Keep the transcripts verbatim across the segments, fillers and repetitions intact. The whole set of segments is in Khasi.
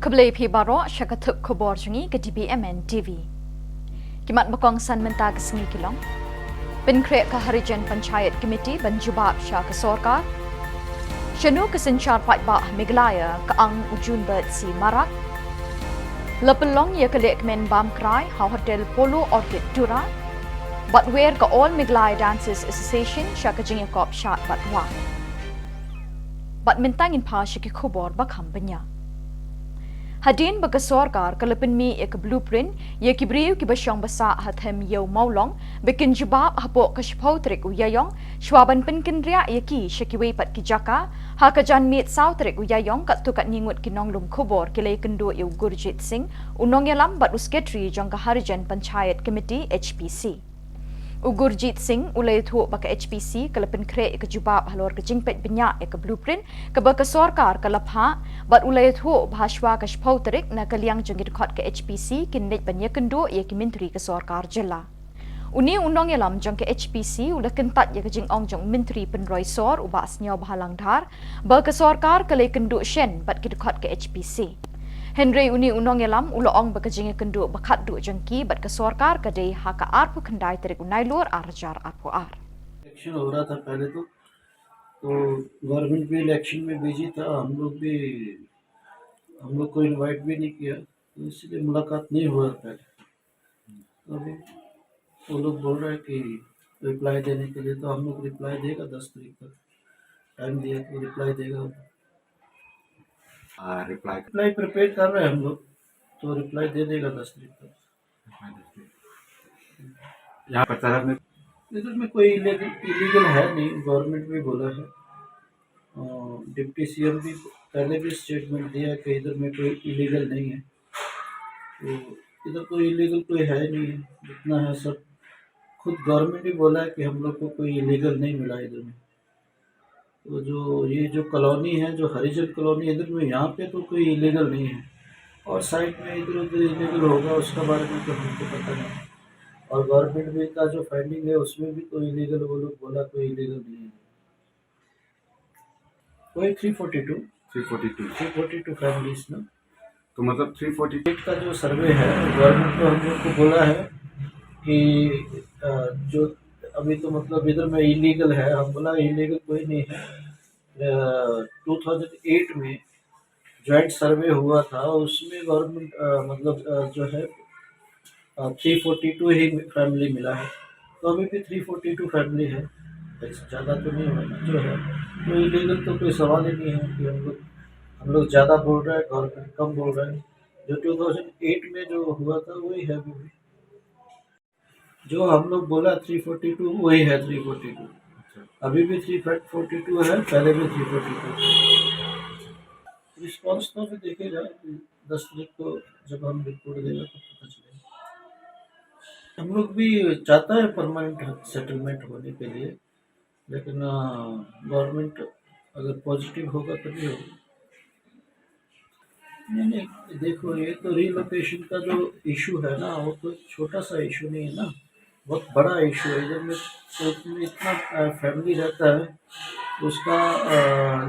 Khublei phi baroh sha ka thup khubor jong ngi ka D B M N T V. Ki mat ba kongsan mynta ka sngi ki long: Pynkhreh ka Harijan Panchayat Committee ban jubab sha ka sorkar. Shano ka synshar paidbah ha Meghalaya ka ang u Junbert C Marak. La pynlong ïa ka lehkmen bam krai ha Hotel Polo Orchid Tura. Bad wer ka All Meghalaya Dancers Association sha ka jingïakop shad bad wah. Bad mynta ngin phai sha ki khubor ba kham bniah. Hadien ba ka sorkar ka la pynmih ïa ka blueprint ïa ki briew kiba shong ba sah ha them Ïew Mawlong ba kin jubab hapoh ka shiphew tarik u Ïaïong, shwa ban pynkynriah ïa ki sha kiwei pat ki jaka, ha ka janmiet saw tarik u Ïaïong katto katne ngut ki nonglum khubor ki la ïakynduh ïa u Gurjit Singh, u nongïalam bad u Secretary jong ka Harijan Panchayat Committee, H P C. U Gurjit Singh u la ïathuh ba ka H P C ka la pynkhreh ïa ka jubab halor ka jingpeit bniah ïa ka blueprint kaba ka sorkar ka la phah, bad u la ïathuh ba ha shwa ka shiphew tarik na ka liang jong ki dkhot ka H P C kin leit ban ïakynduh ïa ki myntri ka sorkar jylla. Une u nongïalam jong ka H P C u la kyntait ïa ka jingong jong u Myntri Pynroi Sor u Bah Sniawbhalang Dhar ba ka sorkar ka la ïakynduh shen bad ki dkhot ka H P C. Hynrei une u nongïalam u la ong ba ka jingïakynduh ba khatduh jong ki bad ka sorkar ka dei ha ka arphew khyndai tarik u Nailur ar hajar arphew ar. इलेक्शन हो रहा था पहले तो, तो गवर्नमेंट भी इलेक्शन में बिजी था, हम लोग भी, हम लोग को इनवाइट भी नहीं किया, तो इसलिए मुलाकात नहीं हुआ पहले। तो अभी वो लोग बोल रहे हैं कि रिप्लाई देने के लिए, तो हम लोग रिप्लाई देगा दस तारीख तक, टाइम दिया तो रिप्लाई देगा। रिप्लाई रिप्लाई प्रिपेयर कर रहे हैं हम लोग, तो रिप्लाई दे देगा दस तारीख तक। यहाँ प्रचारक ने इधर में कोई इलीगल इलीगल है नहीं, गवर्नमेंट भी बोला है। डिप्टी सीएम भी पहले भी स्टेटमेंट दिया कि इधर में कोई इलीगल नहीं है, तो इधर कोई इलीगल कोई है नहीं है, जितना है सब खुद गवर्नमेंट ही बोला है कि हम लोग को कोई इलीगल नहीं मिला इधर में। तो जो ये जो कॉलोनी है, जो हरिजन कॉलोनी, इधर में यहाँ पे तो कोई इलीगल नहीं है, और साइड में इधर उधर इलीगल होगा, उसका बारे में तो हमको पता नहीं। और गवर्नमेंट भी का जो फाइंडिंग है, उसमें भी कोई इलीगल, वो लोग बोला कोई इलीगल नहीं है। वही थ्री फोर्टी टू थ्री फोर्टी टू थ्री फोर्टी टू फैमिलीज ना। तो मतलब थ्री फोर्टी का जो सर्वे है, गवर्नमेंट ने हम लोग को बोला है कि अ, जो अभी तो मतलब इधर में इलीगल है, हम बोला इलीगल कोई नहीं है। टू थाउजेंड एट में जॉइंट सर्वे हुआ था, उसमें गवर्नमेंट मतलब अ, जो है थ्री फोर्टी टू ही फैमिली मिला है, तो अभी भी थ्री फोर्टी टू फैमिली है, ज़्यादा तो नहीं होना जो है। तो इलीगल तो कोई सवाल ही नहीं है कि हम लोग हम लोग ज़्यादा बोल रहे हैं, गवर्नमेंट कम बोल रहे हैं। जो टू थाउजेंड एट में जो हुआ था, वही है अभी भी। जो हम लोग बोला थ्री फोर्टी टू, वही है थ्री फोर्टी टू। अभी भी थ्री फोर्टी टू है, पहले भी थ्री फोर्टी टू। रिस्पॉन्स तो अभी देखे जाए, दस तारीख को जब हम रिपोर्ट देगा तो पता चलेगा। हम लोग भी चाहता है परमानेंट सेटलमेंट होने के लिए, लेकिन गवर्नमेंट अगर पॉजिटिव होगा तभी होगा। नहीं नहीं, देखो, ये तो रिलोकेशन का जो इशू है ना, वो तो छोटा सा इशू नहीं है ना, बहुत बड़ा इशू है। इधर में तो इतने- इतना फैमिली रहता है, उसका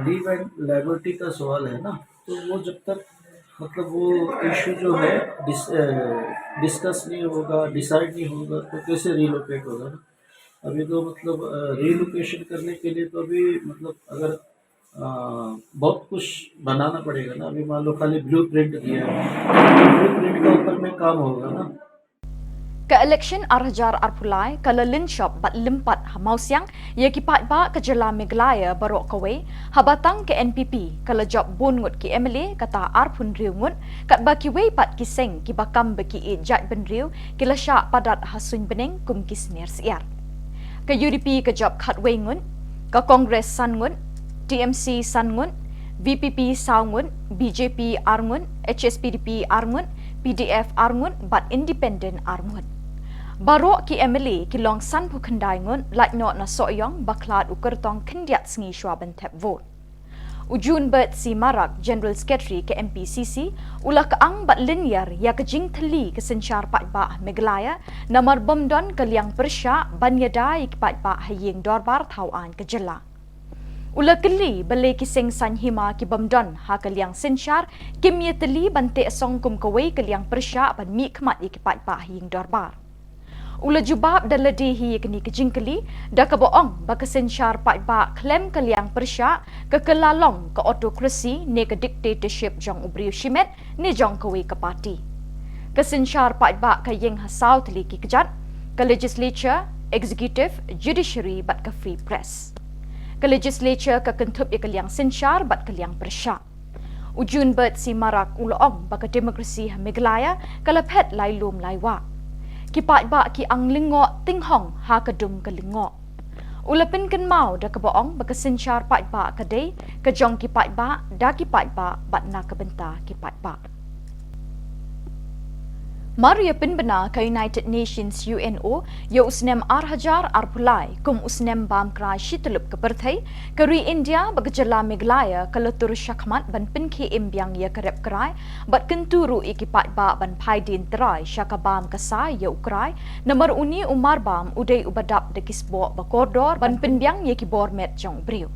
लीव एंड लाइबिलिटी का सवाल है ना, तो वो जब तक मतलब वो इशू जो है डिस, डिस्कस नहीं होगा, डिसाइड नहीं होगा, तो कैसे रिलोकेट होगा ना? अभी तो मतलब रिलोकेशन करने के लिए तो अभी मतलब अगर अ, बहुत कुछ बनाना पड़ेगा ना। अभी मान लो खाली ब्लूप्रिंट दिया है, ब्लूप्रिंट के ऊपर में काम होगा ना। Ka election ar hajar arphew lai ka la lynshop bad lympat ha Mawsiang ïa ki paidbah ka jylla Meghalaya baroh kawei, haba tang ka N P P ka la jop bun ngut ki M L A, kata arphew hynriew ngut, katba kiwei pat ki seng kiba kam ba ki ïeit jaitbynriew ki la shah padat ha suiñ bneng kum ki snier syiar. Ka U D P ka jop khatwei ngut, ka Congress san ngut, T M C san ngut, V P P saw ngut, B J P ar ngut, H S P D P ar ngut, P D F ar ngut bad Independent ar ngut. Baroh ki M L A ki long sanphew khyndai ngut, lait noh na Sohiong ba khlad u kyrtong khyndiat sngi shwa ban thep vote. U Junbert C Marak, General Secretary ka M P C C, u la kyang bad lynñiar ïa ka jingthylli ka synshar paidbah Meghalaya, namar bym don ka liang pyrshah ban ïada ïa ki paidbah ha ïing dorbar thaw aiñ ka jylla. U la kylli balei ki seng saiñ hima ki bym don ha ka liang synshar kim ïatylli ban teh song kum kawei ka liang pyrshah ban mihkhmat ïa ki paidbah ha ïing dorbar. U la jubab da lade hi ïa kane ka jingkylli da kaba ong ba ka synshar paidbah khlem ka liang pyrshah ka kylla long ka autocracy ne ka dictatorship jong u briew shimet ne jong kawei ka party. Ka synshar paidbah ka ïeng ha saw tylli ki kjat: ka legislature, executive, judiciary bad ka free press. Ka legislature ka kynthup ïa ka liang synshar bad ka liang pyrshah. U Junbird C Marak u la ong ba ka democracy ha Meghalaya ka la phet lai lum lai wah. Ki paidbah ki ang lyngngoh tinghong ha ka dum ka lyngngoh. U la pynkynmaw da kaba ong ba ka synshar paidbah ka dei ka jong ki paidbah, da ki paidbah bad na ka bynta ki paidbah. Mar ïa pynbna ka United Nations, U N O, ïa u snem ar hajar arphew lai kum u snem bam krai shityllup ka pyrthei, ka ri India bad ka jylla Meghalaya ka la tur shakhmat ban pynkhie im biang ïa ka rep krai bad kyntu ruh ïa ki paidbah ban phai dien trai sha ka bam ka sai ïa u krai, namar une u marbam u dei uba dap da ki sboh ba kordor ban pynbiang ïa ki bor met jong u briew.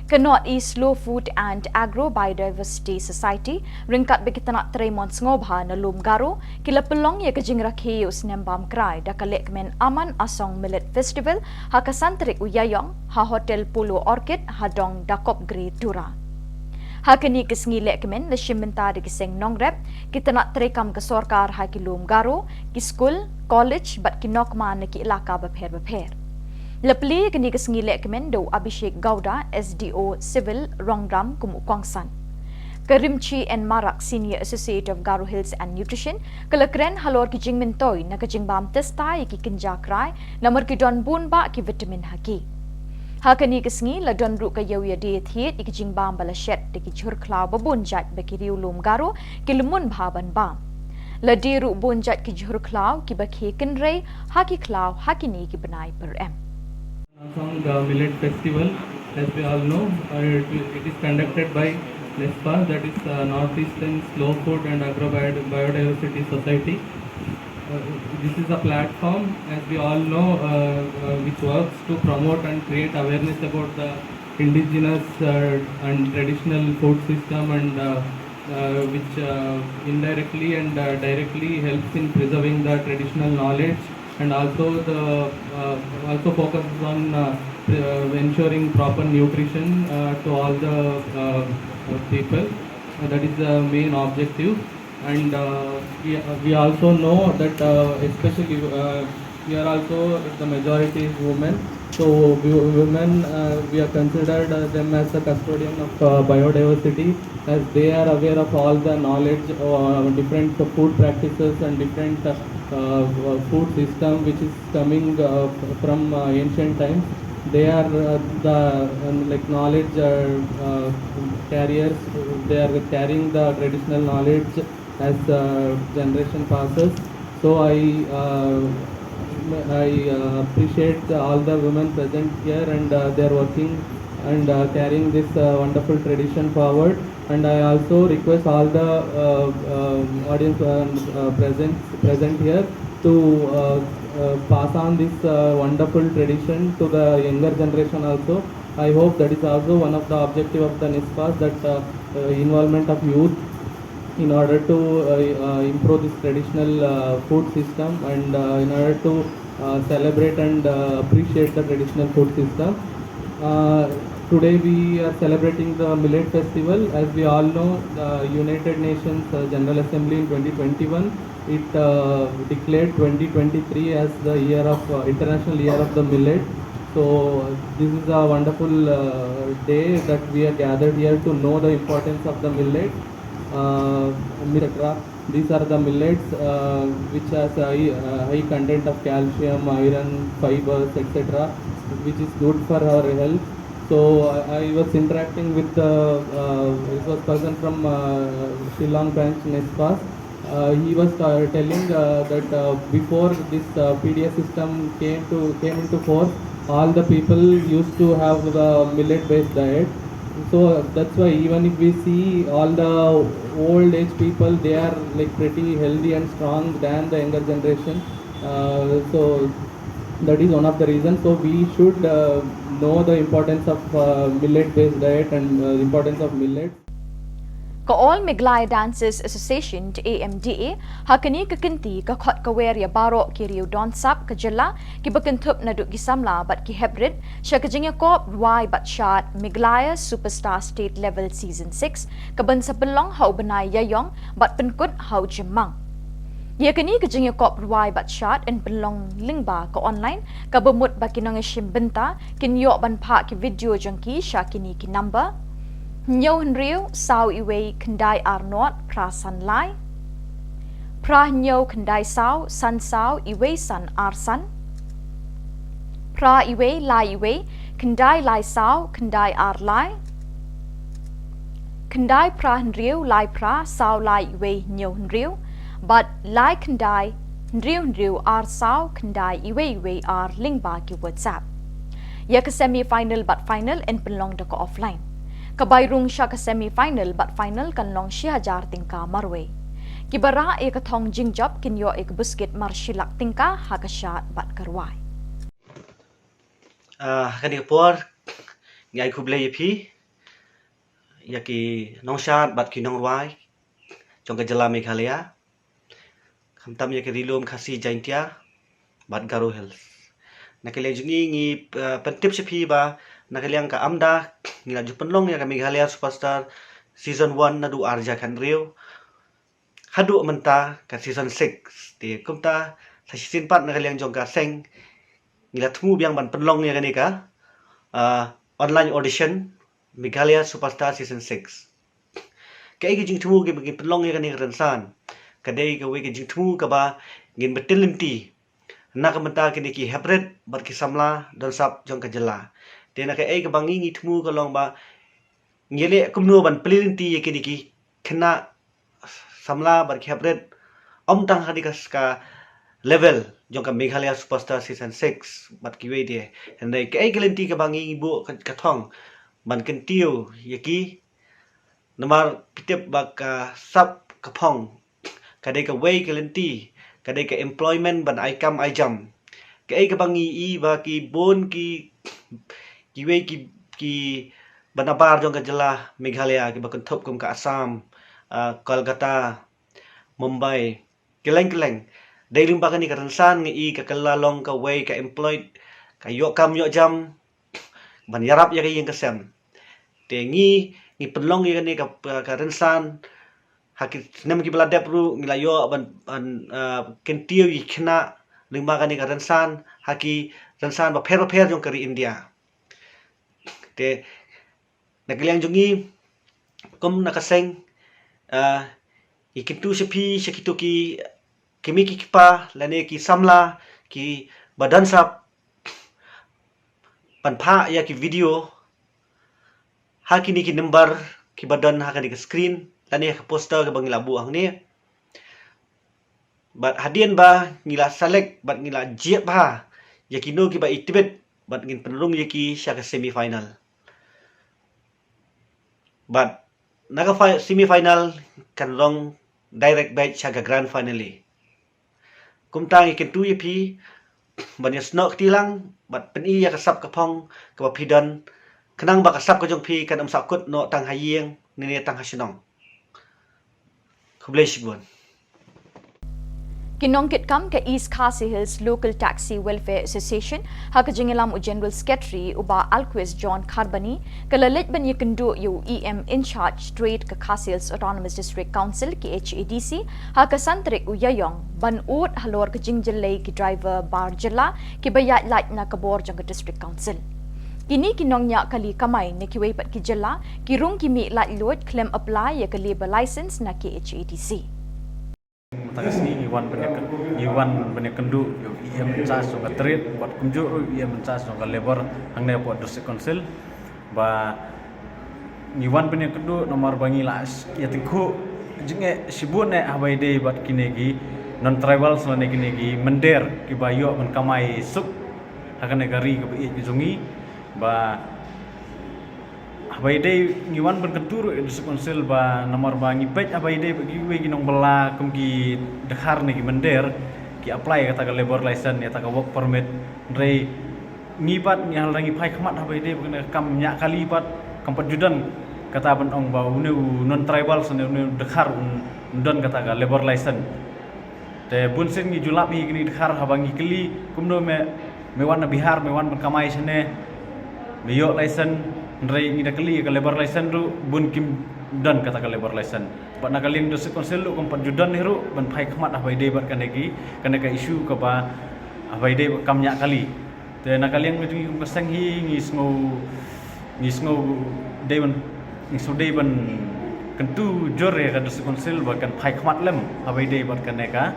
Ka North East Slow Food and Agro Biodiversity Society ryngkat bad ki tnat trei mon sngewbha na lum Garo ki la pynlong ïa ka jingrakhe ïa u snem bam krai da ka lehkmen Aman Asong Millet Festival ha ka san tarik u Ïaïong ha Hotel Polo Orchid ha dong Dakopgre, Tura. Ha kane ka sngi lehkmen la shim bynta da ki seng nongrep, ki tnat treikam ka sorkar ha ki lum Garo, ki skul, college bad ki nokma na ki ilaka bapher bapher. La plie kane ka sngi lehkmen da u Abhishek Gowda, S D O Civil, Rongram, kum u kongsan. Ka Rimchi N Marak, Senior Associate of Garo Hills and Nutrition, ka la kren halor ki jingmyntoi na ka jingbam testa ïa ki kynja krai namar ki don bun bah ki vitamin ha ki. Ha kane ka sngi la don ruh ka ïew ïadie thied ïa ki jingbam ba la shet da ki jhur khlaw ba bun jait ba ki riew lum Garo ki la mun bha ban bam. La die ruh bun jait ki jhur khlaw kiba khie kynrei ha ki khlaw ha kine ki bnai pyrem. Song, the Millet Festival, as we all know, uh, it, it is conducted by NESPAS, that is, uh, Northeastern Slow Food and Agro Bio- Biodiversity Society. Uh, this is a platform, as we all know, uh, uh, which works to promote and create awareness about the indigenous, uh, and traditional food system, and, uh, uh, which, uh, indirectly and, uh, directly helps in preserving the traditional knowledge, and also the, uh, also focuses on, uh, uh, ensuring proper nutrition, uh, to all the, uh, uh, people. Uh, that is the main objective. And, uh, we, uh, we also know that, uh, especially, uh, here also the majority is women. So we, women, uh, we are considered, uh, them as the custodian of, uh, biodiversity, as they are aware of all the knowledge, uh, different food practices and different, uh, uh, food system which is coming, uh, from, uh, ancient times. They are, uh, the, um, like, knowledge, uh, uh, carriers. They are carrying the traditional knowledge as, uh, generation passes. So I, uh, I, uh, appreciate all the women present here, and, uh, they are working and, uh, carrying this, uh, wonderful tradition forward. And I also request all the, uh, uh, audience, uh, uh, present present here to, uh, uh, pass on this, uh, wonderful tradition to the younger generation also. I hope that is also one of the objective of the NESPAS, that, uh, uh, involvement of youth in order to, uh, uh, improve this traditional, uh, food system, and, uh, in order to, uh, celebrate and, uh, appreciate the traditional food system. Uh, today we are celebrating the Millet Festival. As we all know, the United Nations, uh, General Assembly in twenty twenty-one, it, uh, declared twenty twenty-three as the year of, uh, International Year of the Millet. So, uh, this is a wonderful, uh, day that we are gathered here to know the importance of the millet. Uh, et cetera. These are the millets, uh, which has a high, uh, high content of calcium, iron, fibers, et cetera, which is good for our health. So I, I was interacting with the, uh, resource person from, uh, Shillong branch, NESPAS. Uh, he was, uh, telling, uh, that, uh, before this, uh, P D S system came to came into force, all the people used to have the millet-based diet. So that's why even if we see all the old age people, they are, like, pretty healthy and strong than the younger generation. Uh, so that is one of the reasons. So we should, uh, Know the importance of uh, millet-based diet and uh, importance of millet. Ka All Meghalaya Dancers Association, A M D A, ha kane ka kynti ka khot ka wer ïa baroh ki riew don sap ka jylla, kiba kynthup naduh ki samla bad ki heprit, sha ka jingïakop rwai bad shad Meghalaya Superstar State Level Season six, kaban sa pynlong ha u bnai Ïaïong bad pynkut ha u Jymmang. Ïa kane ka jingïakop rwai bad shad yn pynlong lyngba ka online, kaba mut ba ki nongïashim bynta kin ïoh ban phah ki video jong ki sha kine ki number: hynñiew hynriew saw iwei khyndai ar nod phra san lai, phra hynñiew khyndai saw san saw iwei san ar san, phra iwei lai iwei khyndai lai saw khyndai ar lai, khyndai phra hynriew lai phra saw lai iwei hynñiew hynriew, bad lai khyndai hynriew hynriew ar saw khyndai iwei iwei ar lyngba ki WhatsApp. Ïa ka semi final bad final yn pynlong da ka offline. Ka bai rung sha ka semi final bad final kan long shi hajar tyngka marwei. Kiba rah ïa ka thong jingjop kin ïoh ïa ka buskit mar shi lak tyngka ha ka shad bad ka rwai. Ah, ha kane ka por ngi ai khublei ïa phi, ïa ki nongshad bad ki nongrwai jong ka jylla Meghalaya, khamtam ïa ki ri lum Khasi Jaintia bad Garo Hills. Na ka liang jong ngi ngi uh, pyntip sha phi ba na ka liang ka AMDA ngi la ju pynlong ïa ka Meghalaya Superstar Season one naduh ar hajar khathynriew haduh mynta ka Season six. Te kumta sa shisien pat na ka liang jong ka seng ngi la thmu biang ban pynlong ïa kane ka uh, online audition Meghalaya Superstar Season six. Kaei ka jingthmu kiba ngin pynlong ïa kane ka rynsan? Ka dei kawei ka jingthmu kaba ngin btin lynti na ka bynta kine ki heprit bad ki samla don sap jong ka jylla. Te na kaei kaba ngi ngi thmu ka long ba ngi leh kumno ban plie lynti ïa kine ki khynnah samla bad ki heprit, ym tang ha kane ka level jong ka Meghalaya Superstar Season six bad kiwei de. Hynrei kaei ka lynti kaba ngi ngi buh ka thong ban kyntiew ïa ki, namar phi tip ba ka sap ka phong ka dei kawei ka lynti, ka dei ka employment ban ai kam ai jam. Kaei kaba ngi i ba ki bun ki kiwei ki ki ba nabar jong ka jylla Meghalaya kiba kynthup kum ka Assam, uh, Kolkata, Mumbai, kylleng kylleng. Dei lyngba kane ka rynsan ngi i ka kylla long kawei ka employed, ka ïoh kam ïoh jam ban ïarap ïa ka ïing ka sem. Te ngi ngi pynlong ïa kane ka, ka rynsan ha ki snem kiba la dep ruh ngi la ïoh ban, ban uh, kyntiew ïa ki khynnah lyngba kane ka rynsan ha ki rynsan bapher bapher jong ka ri India. Te na ka liang jong ngi kum na ka seng, uh, ngi kyntu sha phi sha kito ki kmie ki kpa lane ki samla kiba don sap ban phah ïa ki video ha kine ki number kiba don ha kane ka screen lane ha ka poster kaba ngi la buh hangne. Bad hadien ba ngi la select bad ngi la jied bha ïa kino kiba itbit bad ngin pynrung ïa ki sha ka semi final. Bad na ka semi final kan long direct batch sha ka grand finale. Kumta ngi kyntu ïa phi ban ïa snoh kti lang bad pyni ïa ka sap ka phong kaba phi don, khnang ba ka sap ka jong phi kan ym sahkut noh tang ha ïing ne tang ha shnong. Khublei shibun. Ki nongkitkam ka East Khasi Hills Local Taxi Welfare Association ha ka jingïalam u General Secretary u Bah Alquist John Kharbani ka la leit ban ïakynduh ïa u E M in charge Trade ka Khasi Hills Autonomous District Council, K H A D C, ha ka san tarik u Ïaïong ban ud halor ka jingjyllei ki driver bar jylla kiba ïaid lait na ka bor jong ka District Council. Kine ki nongñiah kali kamai na kiwei pat ki jylla ki rung ki mih laitluid khlem apply ïa ka labour licence na K H A D C. Mynta ka sngi ngi wan ban ïa, ngi wan ban ïakynduh ïa u E M in charge jong ka Trade bad kumjuh ruh u E M in charge jong ka Labour hangne hapoh District Council. Ba ngi wan ban ïakynduh namar ba ngi la ïatyngkhuh jingeh shibun eh haba ïadei bad kine ki non-tribals lane kine ki mynder kiba ïoh ban kamai suk ha kane ka ri kaba ïeit ka jong ngi. Ba haba ïadei ngi wan ban kyntu ruh ïa u District Council ba namar ba ngi peit haba ïadei bad kiwei ki nongbylla kum ki dkhar ne ki mynder ki apply ïa kata ka labour licence, ïa kata ka work permit, hynrei Ngi pat ngi hal ngi phai khmat haba ïadei bad kane ka kam ñiah kali pat kam pat ju don kata ban ong ba une u non tribal sene une u dkhar un don kata ka labour license. Te bun sien ngi ju lap hi kine ki dkhar haba ngi kylli kumno me, me wan na Bihar, me wan ban kamai shane, me ïoh license, hynrei ngi da kylli ka labour license ruh bun kim don kata ka labour license. Bad na ka liang district council ruh kam pat ju don hi ruh ban phai khmat haba ïadei bad kane ki, kane ka issue kaba haba ïadei bad kam ñiah kali. Te na ka liang ka jong ngi kum ka seng hi ngi sngew, ngi sngew dei ban, ngi sngew dei ban kyntu jur ïa ka district council ba kan phai khmat lem haba ïadei bad kane ka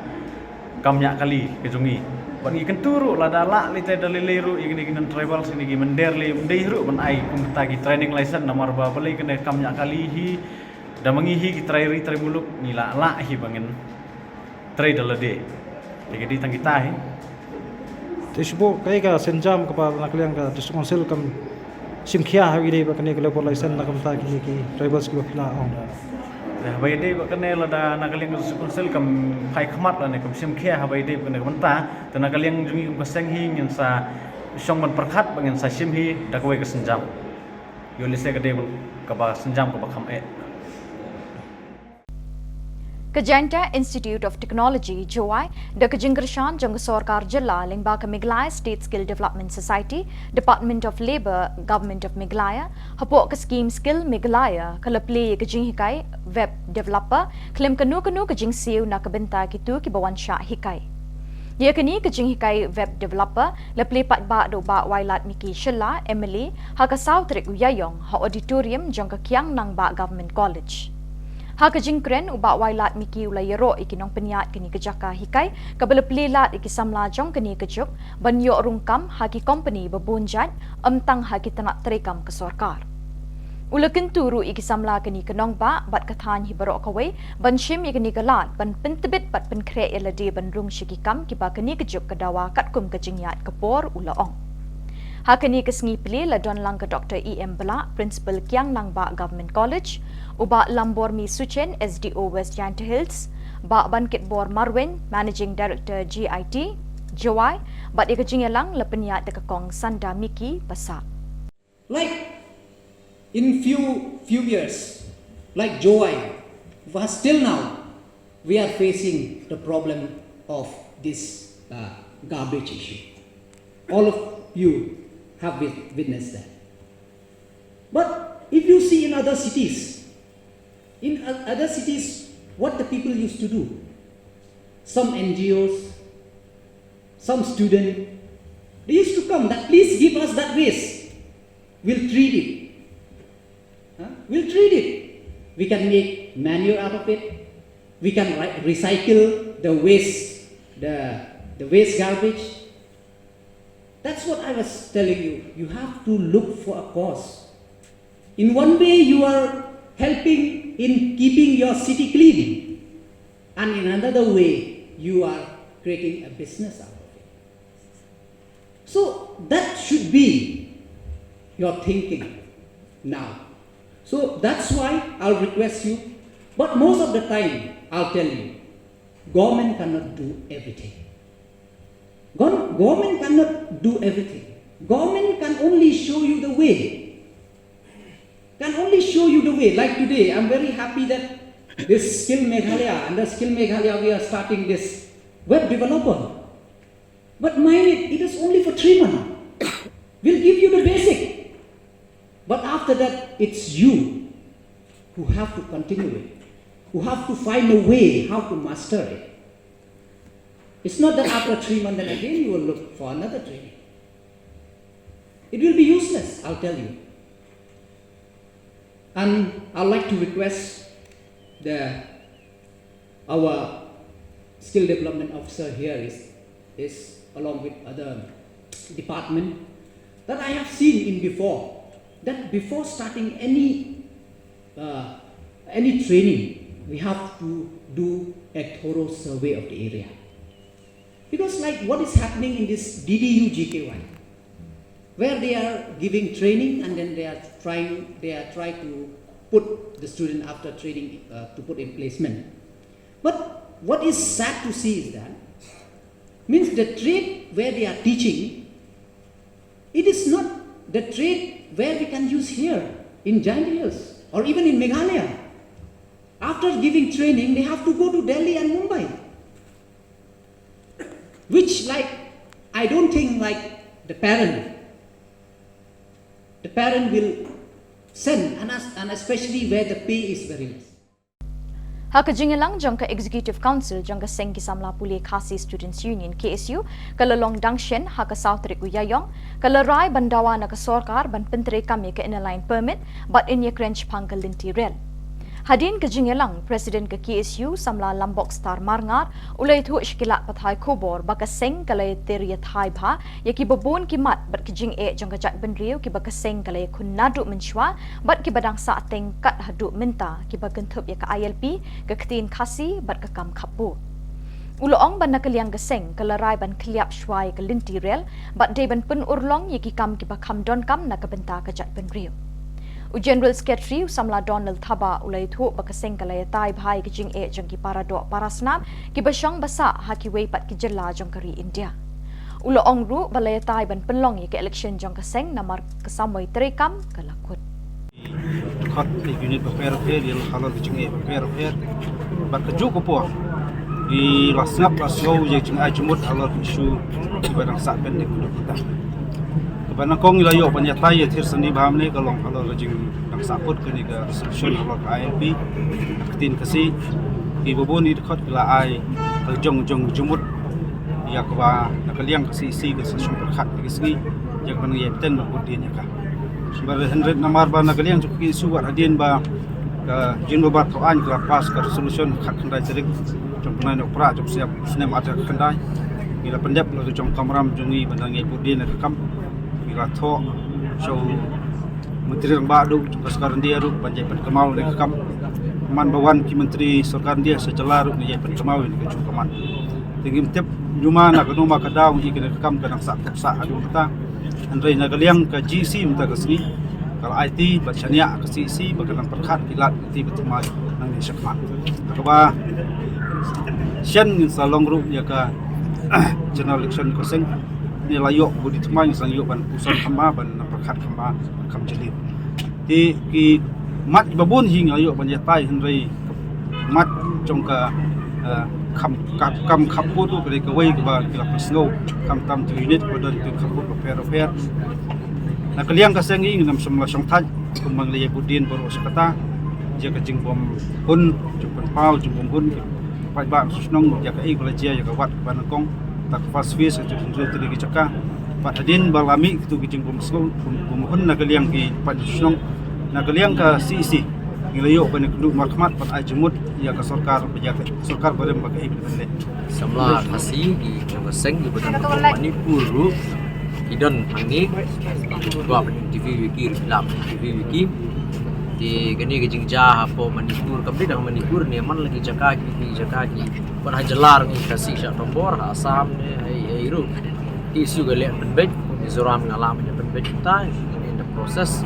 kam ñiah kali ka jong ngi. Bad ngi kyntu ruh lada lah lei te da lei lei ruh ïa kine ki non tribal sene ki mynder lei ym dei ruh ban ai kum kita ki training license namar ba balei kane ka kam ñiah kali hi da ma ngi hi ki trai ri trai muluk ngi lah lah hi ba ngin trei da lade. Te ka dei tang kita hi. Te shu bok kaei ka sienjam kaba na ka liang ka district council kam shim khia haba ïadei bad kane ka labour license na ka bynta kine ki tribals kiba phi la ong. Te haba ïadei bad kane lada na ka liang ka district council kam phai khmat lane kam shim khia haba ïadei bad kane ka bynta. Te na ka liang jong ngi kum ka seng hi ngin sa shong ban pyrkhat ba ngin sa shim hi da kawei ka sienjam. Ïoh lehse ka dei kaba sienjam kaba kham eh. Ka Jaintia Institute of Technology, Jowai, da ka jingkyrshan jong ka sorkar jylla lyngba ka Meghalaya State Skill Development Society, Department of Labour, Government of Meghalaya, hapoh ka skim Skill Meghalaya, ka la plie ïa ka jinghikai web developer khlem kano kano ka jingsiew na ka bynta kito kiba wan shah hikai. Ïa kane ka jinghikai web developer la plie paidbah da u Bah Wailadmiki Shylla, M L A, ha ka saw tarik u Ïaïong ha auditorium jong ka Kiang Nangbah Government College. Ha ka jingkren u Bah Wailadmiki u la ïaroh ïa ki nongpynïaid kane ka jaka hikai kaba la plie lad ïa ki samla jong kane ka juk ban ïoh rung kam ha ki kompani ba bun jait, ym tang ha ki tnat treikam ka sorkar. U la kyntu ruh ïa ki samla kane ka nongbah bad ka thaiñ hi baroh kawei ban shim ïa kane ka lad ban pyntbit bad pynkhreh ïa lade ban rung sha ki kam kiba kane ka juk ka dawa katkum ka jingïaid ka por, u la ong. Ha kane ka sngi plie la don lang ka Doctor E M Blah, Principal Kiang Nangbah Government College, u Bah Lambormi Suchen, S D O West Jaintia Hills, Bah Bankitbor Marwein, Managing Director G I T, Jowai, bad ïa ka jingïalang la pynïaid da ka Kong Sanda Miki Passah. Like in few few years, like Jowai, was till now, we are facing the problem of this uh, garbage issue. All of you have wit- witnessed that. But if you see in other cities, in o- other cities, what the people used to do, some N G Os, some student, they used to come that please give us that waste. We'll treat it. Huh? We'll treat it. We can make manure out of it. We can ri- recycle the waste, the, the waste garbage. That's what I was telling you. You have to look for a cause. In one way, you are helping in keeping your city clean, and in another way, you are creating a business out of it. So that should be your thinking now. So that's why I'll request you, but most of the time, I'll tell you, government cannot do everything. Gov- government cannot do everything. Government can only show you the way. Can only show you the way. Like today, I'm very happy that this Skill Meghalaya, under Skill Meghalaya, we are starting this web developer. But mind it, it is only for three months. We'll give you the basic. But after that, it's you who have to continue it, who have to find a way how to master it. It's not that after three months, then again you will look for another training. It will be useless, I'll tell you. And I'd like to request the our skill development officer here is, is along with other department that I have seen in before, that before starting any uh, any training, we have to do a thorough survey of the area. Because like what is happening in this D D U G K Y, where they are giving training and then they are trying, they are trying to put the student after training uh, to put in placement. But what is sad to see is that, means the trade where they are teaching, It is not the trade where we can use here in Jaintia Hills or even in Meghalaya. After giving training, they have to go to Delhi and Mumbai. Which, like, I don't think, like, the parent, the parent will send, and, as, and especially where the pay is very less. Ha ka jingïalang jong ka Executive Council jong ka seng ki samla pule Khasi Students Union, K S U, ka la long dang shen ha ka saw tarik u Ïaïong, ka la rai ban dawa na ka sorkar ban pyntreikam ïa ka Inner Line Permit bad yn ïakren shaphang ka lynti rel. Hadien ka jingïalang, President ka K S U, samla Lambok Star Marngar, u la ïathuh sha ki lad pathai khubor ba ka seng ka la ïatir ïathai bha ïa kiba bun ki mat bad ki jingeh jong ka jaitbynriew kiba ka seng ka la ïakhun naduh mynshuwa bad kiba dang sahteng kat haduh mynta, kiba kynthup ïa ka I L P, ka ktien Khasi bad ka kam khappud. U la ong ba na ka liang ka seng ka la rai ban khyllap shuwa ïa ka lynti rel bad dei ban pynurlong ïa ki kam kiba kham donkam na ka bynta ka jaitbynriew. U General Secretary, u samla Donald Thabah, u la ïathuh ba ka seng ka la ïatai bha ïa ka jingeh jong ki paradoh parasnam kiba shong ba sah ha kiwei pat ki jylla jong ka ri India. U la ong ruh ba la ïatai ban pynlong ïa ka election jong ka seng namar ka samoi treikam ka la kut. Khot ki unit bapher bapher, ïa halor ki jingeh bapher bapher. Bad kajuh ka por, ki la sngap la sngew ïa ka jingai jingmut halor ki issue kiba dang sah pending ka dok kita. Kaba nyngkong ngi la ïoh ban ïatai ïathir sani bha mynne ka long halor ka jing dang sah kut kane ka resolution halor ka I L P, ka ktien Khasi. Kiba bun ki dkhot ki la ai ka jong jong jingmut ïa kaba na ka liang ka C E C ka sa shong pyrkhat ïa ka sngi ïa kaba nang ïai bteng bad bud dien ïa ka. Ba hynrei namar ba na ka liang jong ka K S U wat hadien ba ka Jingmut Babar Thawaiñ ka la pass ka resolution khatkhyndai tarik jong u bnai Nohprah jong u snem ar hajar khatkhyndai. Ngi la pyndep la ka jong kamram jong ngi ba nang ïai bud dien ïa ka kam. Ngi la thoh sha u Myntri Rangbah duh jong ka Sorkar India ruh ban ïai pynkynmaw ïa ka kam. Man ba wan ki Myntri Sorkar India sha jylla ruh ngi ïai pynkynmaw ïa ka jong ka man. Te ngim tip ñiuma na kano ma ka daw ngi kane ka kam ka dang sah tep sah haduh mynta. Hynrei na ka liang ka G E C mynta ka sngi ka la aiti bad shaniah ka C E C ba ka dang pyrkhat ki lad ki ba thymmai nangne shakhmat. Kaba shen ngin sa long ruh ïa ka general election ka seng. Ngi la ïoh bud dien thymmai, ngin sa ïoh ban puson kham bha, ban pyrkhat kham bha, kham jylliew. Te ki mat ba bun hi ngi la ïoh ban ïatai, hynrei mat jong ka, eh, kam, ka, kam khappud ka dei kawei kaba ki la pynsngew, khamtam tu unit ba don tu khappud bapher bapher. Na ka liang ka seng ngi ngin ym shym la shongthait kumba ngi la ïai bud dien baroh shi katta. Ïa ka jingbym hun, jingbym paw, jingbym hun, paidbah shnong, ïa kaei ba la jia ïa ka wad kaba nyngkong. Ta ka first phase ka jingïatrei ki jaka. Bad hadien ba la mih kitu ki jingbym sngew, bym, bym hun na ka liang ki paidbah shnong, na ka liang ka C E C, ngi la ïoh ban ïakynduh markhmat bad ai jingmut ïa ka sorkar, ïa ka sorkar barim ba kaei ba kan leh. Samla Khasi ki jong ka seng kiba don hapoh Manipur ruh ki don hangne. Kwah ban interview ïa ki ruh ki la interview ïa ki. Te kane ka jingjia hapoh Manipur, kam dei tang Manipur ne, man la ki jaka ki, ki jaka ki, ban ha jylla ruh ngi Khasi shah tombor, ha Assam ne, ha ei ei ruh. Ki issue ka leh pynbeit, Mizoram nga la mynta pynbeit mynta, in the process.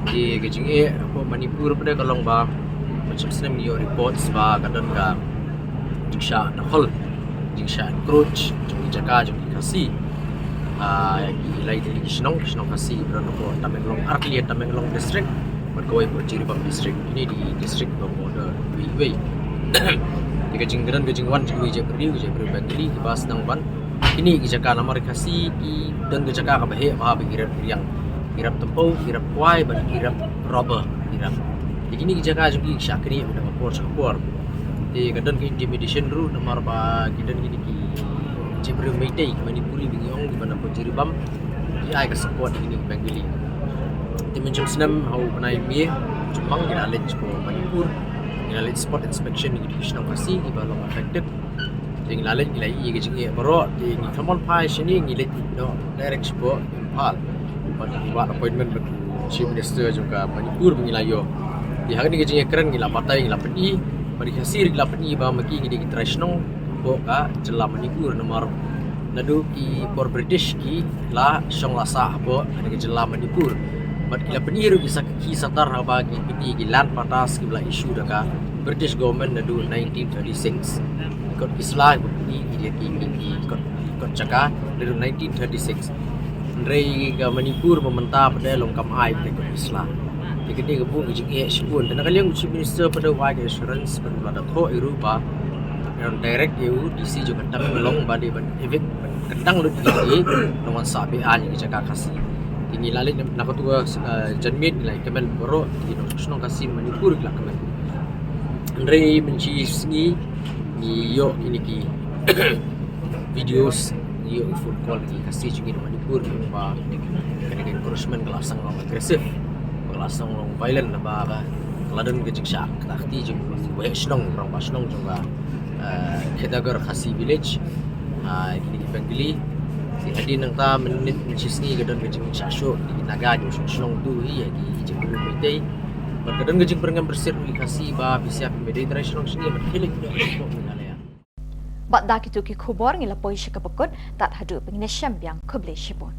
Te ka jingeh hapoh Manipur pat ka long ba, mynshwa snem ngi ïoh reports ba ka don ka jingshah dkhot, jingshah encroach jong ki jaka jong ki Khasi. Ah, ïa ki lai tylli ki shnong, shnong Khasi ba don hapoh Tamenglong, ar tylli Tamenglong district bad kawei hapoh Jiribam district. Kine ki district ba border wei wei. Te ka jing, ka don ka jingwan jong kiwei jaitbynriew, jaitbynriew Bengali kiba sdang ban kine ki jaka namar Khasi ki don ka jaka kaba heh bha ba ki rep ki riang, ki rep tympew, ki rep kwai bad ki rep rubber, ki rep. Te kine ki jaka jong ki ki shah knieh na ka por sha ka por. Te ka don ka intimidation ruh namar ba ki don kine ki jaitbynriew Meitei, ki Manipuri ba ngi ong, kiba na hapoh Jiribam ki ai ka support ïa kine ki Bengali. Te mynshwa snem ha u bnai May, jymmang ngi la leit shapoh Manipur, ngi la leit spot inspection ïa kine ki shnong Khasi kiba long affected. Te ngi la leit, ngi la ïohi ïa ka jingeh baroh, te ngi thymmai phai shane, ngi leit noh direct shapoh Imphal. Bad ngi wad appointment bad Chief Minister jong ka Manipur ba ngi la ïoh. Te ha kane ka jingïakren ngi la batai, ngi la pyni, bad ki Khasi ruh ki la pyni ba ma ki ngi dei ki trai shnong hapoh ka jylla Manipur namar naduh ki por British ki la shong la sah hapoh kane ka jylla Manipur. Bad ki la pyni ruh ki sak-, ki sattar haba ki pyni ki land pattas kiba la issue da ka British government naduh nineteen thirty-six. Kot ki sla kiba pyni ki, ki, ki, ki kot, kot jaka naduh nineteen thirty-six. Hynrei ka Manipur mynta pat de long kam ai pat ka sla. Te ka dei ka buh ka jingeh shibun. Te na ka liang u Chief Minister pat de u ai ka assurance pat u la da thoh ïa ruh ba direct ïa u D C jong ka Tamenglong ba dei ban evict, ban kyndang lut ïa ki, nang wan sah beiñ ïa ki jaka Khasi. Te ngi la leit na katu ka, eh, janmiet ngi la kmen baroh ki nongshong shnong Khasi Manipur ki la kmen. Hynrei mynshi sngi ngi ïoh kine ki videos, ngi ïoh phone call ki Khasi jong ngi na Manipur, ba kane ka encroachment ka la sdang long aggressive, ka la sdang long violent, naba ka la don ka jingshah kti jong u rangbah shnong, rangbah shnong jong ka, eh, Khedagor Khasi Village. Ah, kine ki Bengali. Te hadien nangta mynmiet mynshi sngi ka don ka jingshah shoh ki Naga jong shnong tu hi, ki jingkyrmen Meitei. Bad ka don ka jingpyrngem pyrshit ki Khasi ba phi sngap, phi dei trai shnong shnong, bad khie leit noh sha Meghalaya. Bad da kitu ki khubor ngi la poi sha kaba kut, tad haduh ban ïashem biang, khublei shibun.